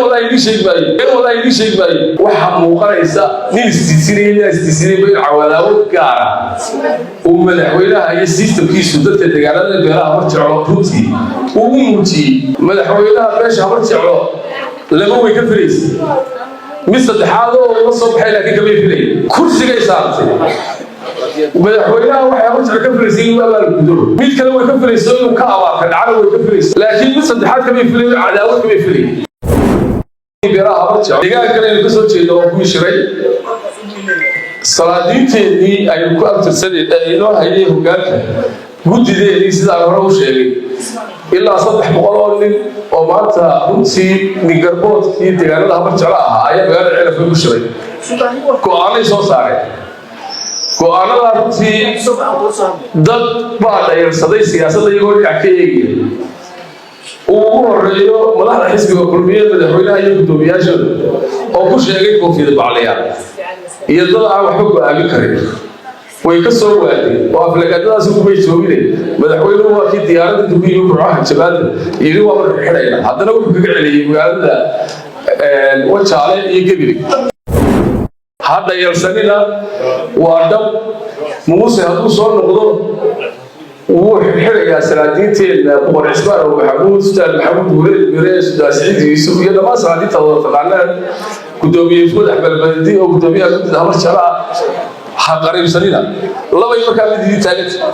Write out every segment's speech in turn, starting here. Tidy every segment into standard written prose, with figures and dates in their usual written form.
Wallahi idiin sheegi maayo, been wallahi idiin sheegi maayo. Waxaa muuqanaysa nin isdiisinaya, nin isdiisinayba in cawadaawad gaara uu madaxweynaha iyo systemkiisu dadka deegaanada beelaha Habar Jeclo runtii uu u muujiyey. Madaxweynaha beesha Habar Jeclo laba way ka filaysa, mid saddexaad oo la soo baxay laakiin kamay filay. Kursigay saartay madaxweynaha waxay Habar Jeclo ka filaysay inuu abaal gudo, mid kale way ka filayso inuu ka abaalka dhacana way ka filaysa, laakiin mid saddexaad kamay filay, cadaawad kamay filay beelaha Habar Jeclo. Deegaankan aynu kasoo jeedno waa kuwii shiray. Salaadiinteennii aynu ku abtirsanay ee inoo hayay hoggaanka, guddideennii, sidaan hore u sheegay, ilaa 300 oo nin oo maanta runtii ningarboodkii deegaanada Habar Jeclo ahaa ayaa magaalada Ceelafay ku shiray. Go'aanay soo saareen. Go'aanadaa runtii dad baa dhayalsaday siyaasadda iyagoo dhinac ka eegaya, uu ugu horeeyo madaxda xisbiga Kulmiye, madaxweynaha iyo guddoomiyaashooda, oo ku sheegay koofiyada baclayaal iyo dad aan waxba go'aamin karin. Way ka soo waadeen oo aflagaadadaasi kumay joogine. Madaxweynuhu waa kii diyaaradda intuu ku yimi Burcaha jabaada yidhi waa marka xidhayna, haddana wuxuu kaga celiyey magaalada Wajaale iyo Gebile. Ha dhayalsanina, waa dhab. Muuse hadduu soo noqdo wuu xidhayaa salaadiinteenna, Boqor Cismaan oo Maxamuud, Sultaan Maxamuud Guuleed Mire, Sultaan Siciid Yuusuf iyo dhammaan salaadiinta wada taqaanaan, guddoomiye Fuad Axmed Baldi oo guddoomiyaha guddida Habar Jeclo ah. Ha qariibsanina. Labay markaa mid idin taaganta: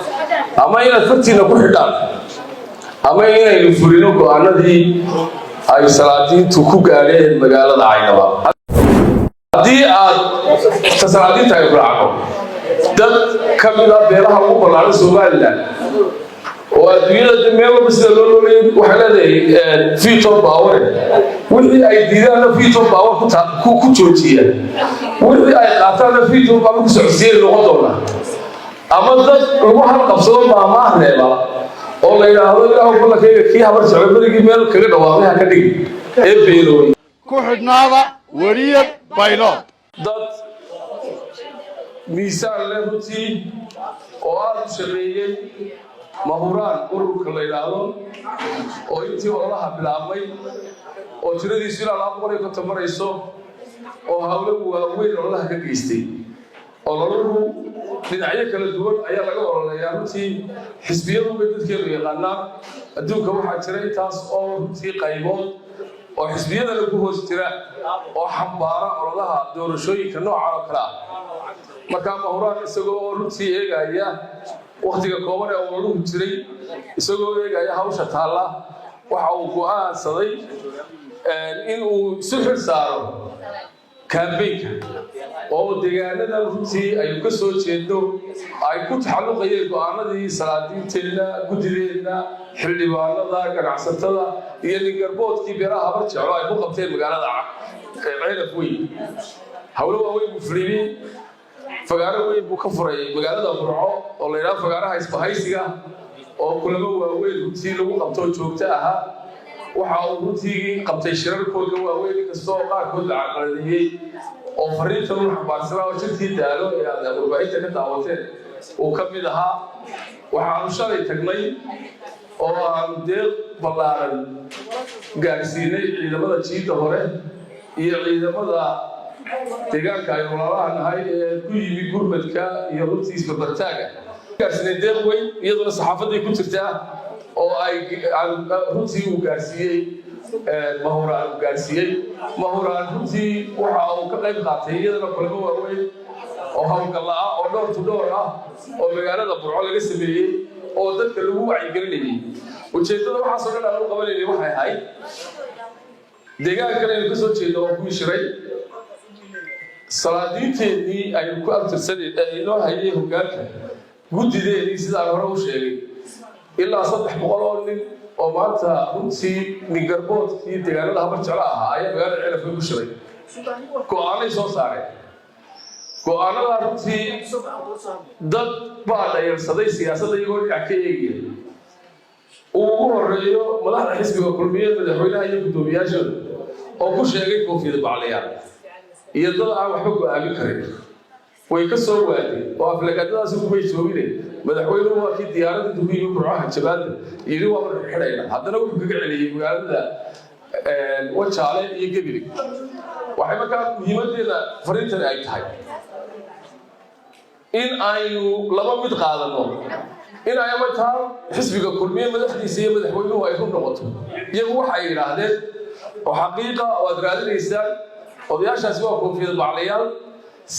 ama inaad fartiina ku xidhaan ama inaynu fulino go'aanadii ay salaadiintu ku gaadheen magaalada Caynaba. Haddii aad ta salaadiinta aynu raacno, dad ka mid ah beelaha ugu ballaaran Somaliland oo adduunyada meel walba sida loo nooleeyay waxay leedahay veto power. Wixii ay diidaanna veto power ku joojiya, wixii ay qaataanna veto power ku socodsiiyay noqon doona. Ama dad lagu halqabsado maamaah reeba oo la yidhaahdo "Ilaahu ballankayga kii Habar Jeclo berigii meel kaga dhawaaqay ha ka dhigi" ee beenoobay. Ku xidhnaada Weriye Baylod. Dad miisaan leh runtii oo aada u shaqeeyey, Mahuraan ururka la yidhaahdo oo intii ololaha bilaabmay oo tiradiisu ilaa 250 marayso oo hawlo waaweyn ololaha ka geystay. Ololuhu dhinacyo kala duwan ayaa laga ololeeyaa runtii. Xisbiyadu bay dadkeenu yaqaanaan. Adduunka waxaa jira intaas oo runtii qaybood oo xisbiyadana ku hoos jira oo xambaara ololaha doorashooyinka noocan oo kale ah. Markaa Mahuraan isagoo oo runtii eegaya wakhtiga kooban ee ololuhu jiray, isagoo eegaya hawsha taalla, waxa uu go'aansaday in uu isu xil saaro campaignka oo deegaanadan runtii aynu ka soo jeedno ay ku taxalluqayeen go'aanadii salaadiinteenna, guddideenna, xildhibaanada, ganacsatada iyo ningarboodkii beeraha Habar Jeclo ay ku qabteen magaalada Ceelaf Weyn. Hawlo waaweyn buu fuliyey. Fagaaro weyn buu ka furay magaalada Burco oo la yidhaha fagaaraha isbahaysiga, oo kulamo waaweyn runtii lagu qabto oo joogto ahaa. Waxa uu runtii qabtay shirarkooda waaweyn, inkastoo qaarkood la carqaladeeyey oo fariintan u xambaarsanaa oo shirkii Daalo ee aad warbaahinta ka daawateen uu ka mid ahaa. Waxaanu shalay tagnay oo aanu deeq ballaaran gaadhsiinay ciidamada jiidda hore iyo ciidamada deegaanka aynu walaalaha nahay ee ku yimi gurmadka iyo runtii isbarbartaaga. Gaarsiinay deeq weyn, iyaduna saxaafaday ku jirtaa, oo ay runtii uu gaarsiiyey Mahuraan. Uu gaarsiiyey Mahuraan runtii waxa uu ka qayb qaatay iyadana kulamo waaweyn oo hawlgalla ah oo dhowr to dhowr ah oo magaalada Burco laga sameeyey oo dadka lagu wacyigelinayay. Ujeeddada waxaasoo dhan aan u qabanaynay waxay ahayd deegaankan aynu ka soo jeedno waa kuwii shiray. Salaadiinteennii aynu ku abtirsanay ee inoo hayay hoggaanka, guddideenii, sidaan hore u sheegay, ilaa 300 oo nin oo maanta runtii ningarboodkii deegaanada Habar Jeclo ahaa ayaa magaalada Ceelafay ku shiray. Go'aanay soo saareen. Go'aanadaa runtii dad baa dhayalsaday siyaasadda iyagoo dhinac ka eegaya, uu ugu horeeyo madaxda xisbiga Kulmiye, madaxweynaha iyo guddoomiyaashooda, oo ku sheegay koofiyada baclayaal iyo dad aan waxba go'aamin karin. Way ka soo waadeen oo aflagaadadaasi kumay joogine. Madaxweynuhu waa kii diyaaradda intuu ku yimi Burcaha jabaada yidhi waa marka xidhayna, haddana wuxuu kaga celiyey magaalada. Wajaale iyo Gabiley. Waxay markaa muhiimaddeeda fariintani ay tahay in aynu laba mid qaadano: in ay ama taa xisbiga Kulmiye madaxdiisa iyo madaxweynuhu ay run noqoto, iyagu waxay yidhaahdeen oo xaqiiqa waad raadinaysaan. Odayaashaasi waa koofiyad baclayaal.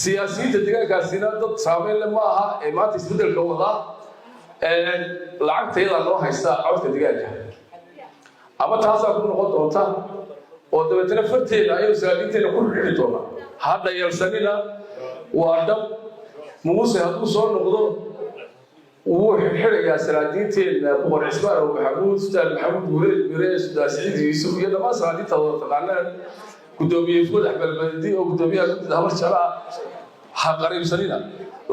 Siyaasiyiinta deegaankaasina dad saameyn le ma aha ee maanta isbeddelka wadaa. Lacagta iyadaa noo haysta codka deegaanka, ama taasaa ku noqon doonta oo dabeetana farteena ayaynu salaadiinteena ku xidhi doonaa. Ha dhayalsanina, waa dhab. Muuse hadduu soo noqdo, wuu xidhayaa salaadiinteenna, Boqor Cismaan Abu Maxamuud, Sultaan Maxamuud Guuleed Mire, Sultaan Siciid Yuusuf iyo dhammaan salaadiinta wada taqaanaan, Gudoomiye Fuadax Balbaldi oo gudoomiyaha guddida Habar Jeclaa. Ha qariibsanina.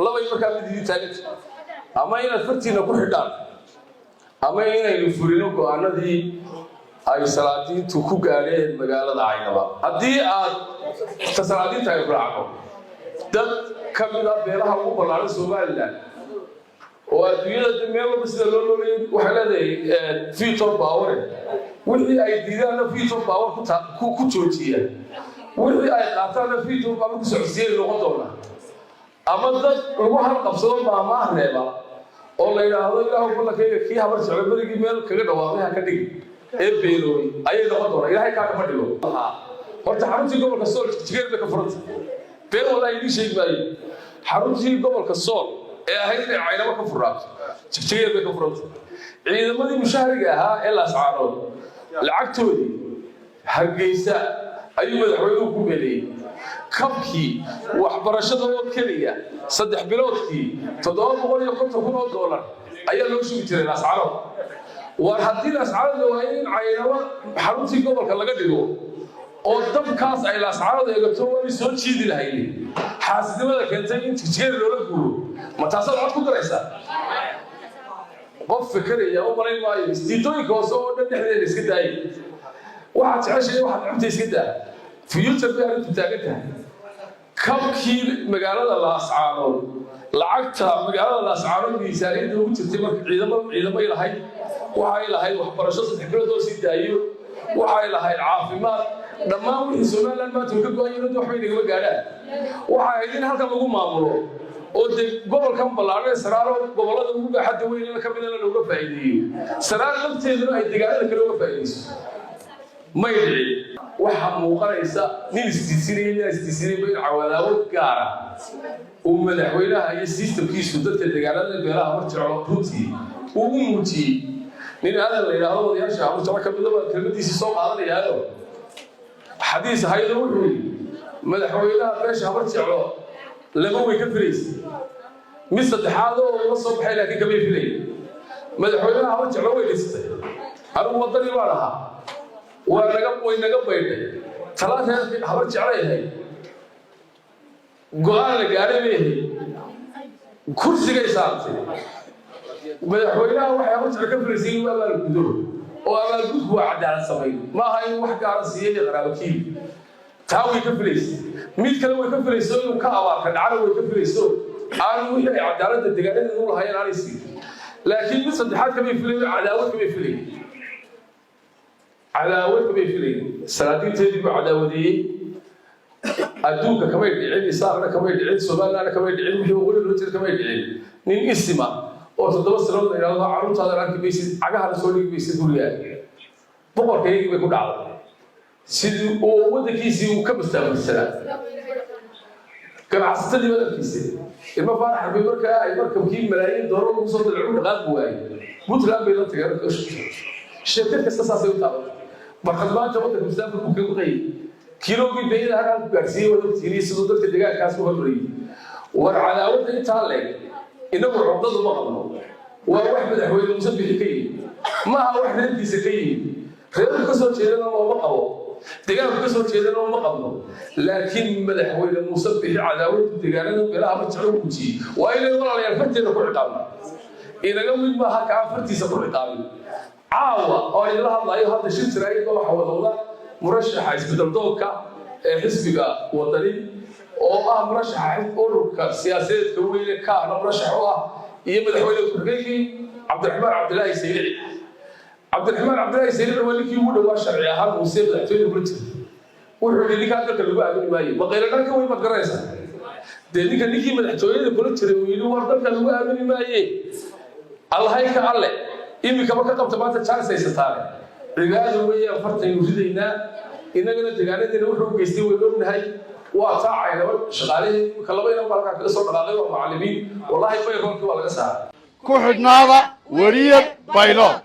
Labay markaa mid idiin taaganta: ama inaad fartiina ku xidhaan ama inaynu fulino go'aanadii ay salaadiintu ku gaadheen magaalada Caynaba. Haddii aad ta salaadiinta aynu raacno, dad ka mid ah beelaha ugu ballaaran Somaliland oo adduunyada meel walba sida loo noolayay waxay leedahay veto power. Wixii ay diidaanna veto power ku joojiya, wixii ay qaataanna veto power ku socodsiiyay noqon doonaa. Ama dad lagu halqabsado maamaah reeba oo la yidhaahdo "Ilaahu ballankayga kii Habar Jeclo berigii meel kaga dhawaaqay ha ka dhigi" ee beenoobay ayay noqon doonaa. Ilaahay kaa kama dhigo. Horta xaruntii gobolka Sool Jigjigeer bay ka furanta. Been wallahi idiin sheegi maayo. Xaruntii gobolka Sool ee ahayd inay Caynabo ka furaato, Jigjigeer bay ka furanta. Ciidamadii mushahariga ahaa ee Laascaanood lacagtoodii Hargeysa ayuu madaxweynuhu ku meeleeyey. Kabkii waxbarashada oo keliya 3 biloodkii $750,000 ayaa loo shugi jiray Laascaanood. War haddii Laascaanood la waayo in Caynabo xaruntii gobolka laga dhigo oo dabkaas ay Laascaanood eegato, waanay soo jiidi lahayne. Xaasidnimada keentay in Jigjigeer loola guuro, ma taasaad cod ku daraysaa? Qof fikeraya u malayn maayo. Isdiidooyinka hoose oo dhan dhexdeeda iska daayay. Waxaad jeceshay, waxaad cunta iska daa. Future bay arrintu taagan tahay. Kabkii magaalada Laascaanood, lacagta magaalada Laascaanood miisaaniyadda ugu jirtay marka ciidamo ciidamay lahayd, waxay lahayd waxbarasho 3 bilood oo sii daayo, waxay lahayd caafimaad, dhammaan wixii Somaliland maanta way ka go-an yihiin, waxbay nagama gaadhaan. Waxay ahayd in halkan lagu maamulo oo dee gobolkan ballaadhan ee Saraaro, gobollada ugu baaxadda weyn ka midana, looga faa'iideeyo. Saraar lafteeduna ay deegaanada kale uga faa'iideyso. May dhicin. Waxaa muuqanaysa nin isdiisinaya, nin isdiisinayba, in cadaawad gaara uu madaxweynaha iyo systemkiisu dadka deegaanada beelaha Habar Jeclo runtii uu u muujiyey. Nin Aadan la yidhaahdo, odayaasha Habar Jeclo ka midaba, kelmadiisii soo qaadanayaayo xadiis haydo, wuxuu yidhi: "Madaxweynaha beesha Habar Jeclo laba way ka filaysa, mid saddexaad oo la soo baxay laakiin kamay filay. Madaxweynaha Habar Jeclo way dhisatay. Anigu Waddani baan ahaa, waa naga way naga baydhay. Talaa reer Habar Jeclay ahayd, go'aan la gaadhay bay ahayd, kursigay saartay. Madaxweynaha waxay Habar Jeclo ka filaysay inuu abaalgudo, oo abaalgudku waa cadaalad samayn, ma aha inuu wax gaara siiyey iyo qaraabakiil. Taa way ka filaysay. Mid kale way ka filayso, inuu ka abaalka dhacana way ka filayso, aanu wixii ay cadaaladda deegaanadeeda u lahaayeen aanay siin. Laakiin mid saddexaad kamay filayn, cadaawad kamay filayn, cadaawad kamay filayn. Salaadiinteedii buu cadaawadeeyey. Adduunka kamay dhicin, Isaaqna kamay dhicin, Somalilandna kamay dhicin, wixii waqooyi loo jira kamay dhicin. Nin isima oo 7 sanood la yidhahdo carruurtaada arki maysid, cagahana soo dhigi maysid gurigaa, boqorkaygii bay ku dhacday. Sidii uu waddankiisii uu ka mustaqbalsanaa, ganacsatadii baad arkiisay. Ilmo Faarax Xarbi markaa ay markabkii malaayiin doolar lagu soo dalay u dhaqaaqi waayey, Puntland bay la tageen. Shirkad kasta saasay u taabatay. Barkad maanta waddanka mustaafka ku kaga qayay kiilogii beeyada halkaan ku gaadhsiiyey, waad ogtihiin siduu dadka deegaankaas u hormariyey. War cadaawadda intaa leeg innagu cugdadu ma qabno. Waa wax madaxweyne Muuse Bixi ka yimid, maaha wax reerkiisa ka yimid. Reerku ka soo jeedana looma qabo, deegaanku ka soo jeedana looma qabno. Laakiin madaxweyne Muuse Bixi cadaawadu deegaanada beelaha ma jeclo muujiyey waa inay walaalayaal farteeda ku ciqaabna. Inaga mid maaha kaan fartiisa ku ciqaabin. Caawa oo idinla hadlayo hadda shir jiraayid ba waxa wadawda murashaxa isbedel doonka ee xisbiga Wadani, oo ah murashaxa ururka siyaasadeedka weyne kaahna murashax u ah, iyo madaxweyne ku-xigeenkii Cabdiraxmaan Cabdilaahi Saylici. Cabdiraxmaan Cabdillaahi Saylici waa ninkii ugu dhowaa sharci ahaan Muuse madaxtooyada kula jiray. Wuxuu yidhi, "Ninkaa dalka lagu aamini maayo." Ma qayladhan ka weyn baad garanaysaa? Dee ninka ninkii madaxtooyada kula jiray uu yidhi, "War dalka lagu aamini maaye," allahay ka alle imikaba ka qabta. Maanta chance haysataane, cibaado weeyaan, fartaynu ridaynaa. Innagana degaanadeena wuxuu u geystay waynu ognahay. Waa taacay laba shaqaalihii, imika laba inan baa halkaa kaga soo dhaqaaqay, waa macallimiin. Wallaahi, payroll-kii waa laga saaray. Ku xidhnaada Weriye Baylod.